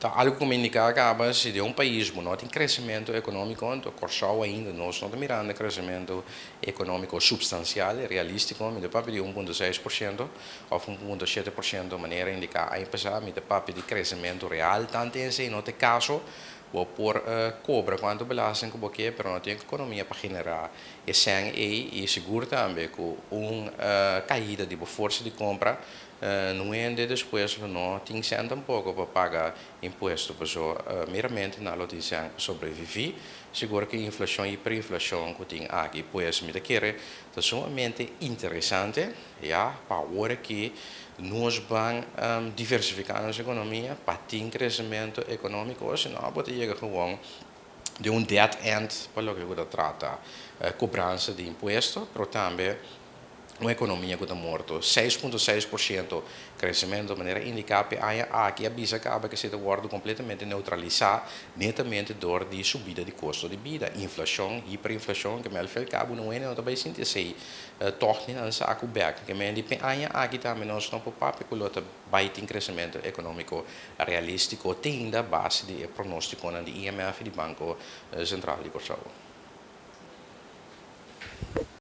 Ta algu ku mi indiká kaba, si den un pais bo no tin kresementu ekonómiko, anto Kòrsou ainda nos no ta mirando kresementu ekonómiko supstansial, realístiko. Mi ta papia di 1,6% òf 1,7% manera indiká aña pasá, mi ta papia di kresementu real, tantu esei no ta e kaso. Bo por kobra kuantu belasting ku bo ke, pero no tin ekonomia pa generá e sèn ei i sigur tambe ku un kaida di bo forsa di kompra. No hende despues lo no tin sèn tampoko pa paga impuesto, paso meramente nan lo tin sèn pa sobreviví, sigur ku inflashon i hiperinflashon ku tin aki. Pues mi ta kere ta sumamente interesante ya pa awor aki nos ban diversifiká nos ekonomia pa tin kresementu ekonómiko, sino bo ta yega gewoon den un dead end pa loke ku ta trata kobransa di impuesto, pero tambe un ekonomia ku ta morto. 6,6% kresementu manera indiká p'e aña aki a bisa kaba ku esei ta wòrdu kompletamente neutralisá netamente dor di subida di kosto di bida, inflashon, hiperinflashon, ke mel fel kabu no hende no ta bai sinti esei tòg ni nan sa ku bèk. Ke men di p'e aña aki tambe nos no por papia ku lo ta bai tin kresementu ekonómiko realístiko te ainda base di e pronóstikonan di IMF i di Banko Sentral di Kòrsou.